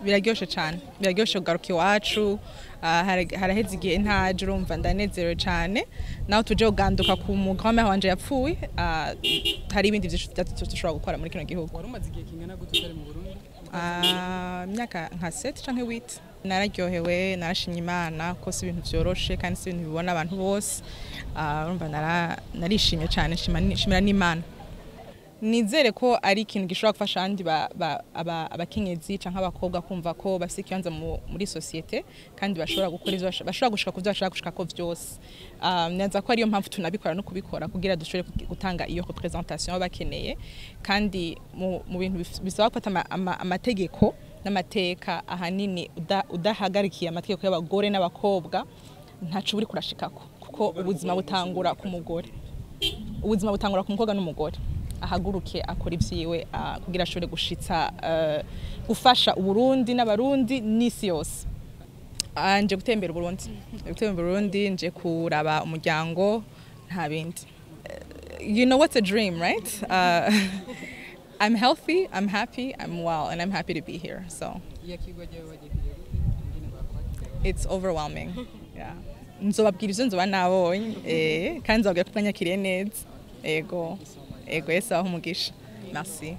Biraryoshe cyane, biraryoshe kugaruka iwacu. Haraheze igihe ntaje, urumva ndanezerewe cyane. Naho tuje kuganduka ku mu grand-mère wanje yapfuye, hari ibindi vyinshi dushobora gukora muri kino gihugu. Wari umaze igihe kingana gute utari mu Burundi? Imyaka nka 7 canke 8. Nararyohewe, narashimye Imana ko si ibintu vyoroshe kandi si ibintu bibona abantu bose. Urumva narishimye cyane, nshimira n'Imana. Nizere ko ari ikintu gishobora gufasha abandi abakenyezi canke abakobwa kumva ko bafise ikibanza muri société kandi bashobora gukora ivyo bashobora gushika ku vyo bashaka gushikako vyose. Neza ko ariyo mpamvu tunabikora no kubikora kugira dushobore gutanga iyo représentation baba bakeneye, kandi mu bintu bisaba gufata amategeko n'amateka, ahanini udahagarikiye amategeko y'abagore n'abakobwa ntaco uri kurashikako, kuko ubuzima butangura ku mugore, ubuzima butangura ku mukobwa n'umugore. Ahaguruke akora ivyiwe, kugira ashobore gushitsa, gufasha Uburundi n'Abarundi n'isi yose. Nje gutembera Uburundi, nje gutembera Uburundi, nje kuraba umuryango, nta bindi. You know what's a dream, right? I'm healthy, I'm happy, I'm well, and I'm happy to be here. So Iyakirwa ryawe waryakiriye gute, ingene bakwakiriye? It's overwhelming. Yeah. Nzobabwira ivyo nzoba nabonye, kandi nzobabwira ko mwanyakiriye neza. Ego. Ego, Yesu abahe umugisha. Merci.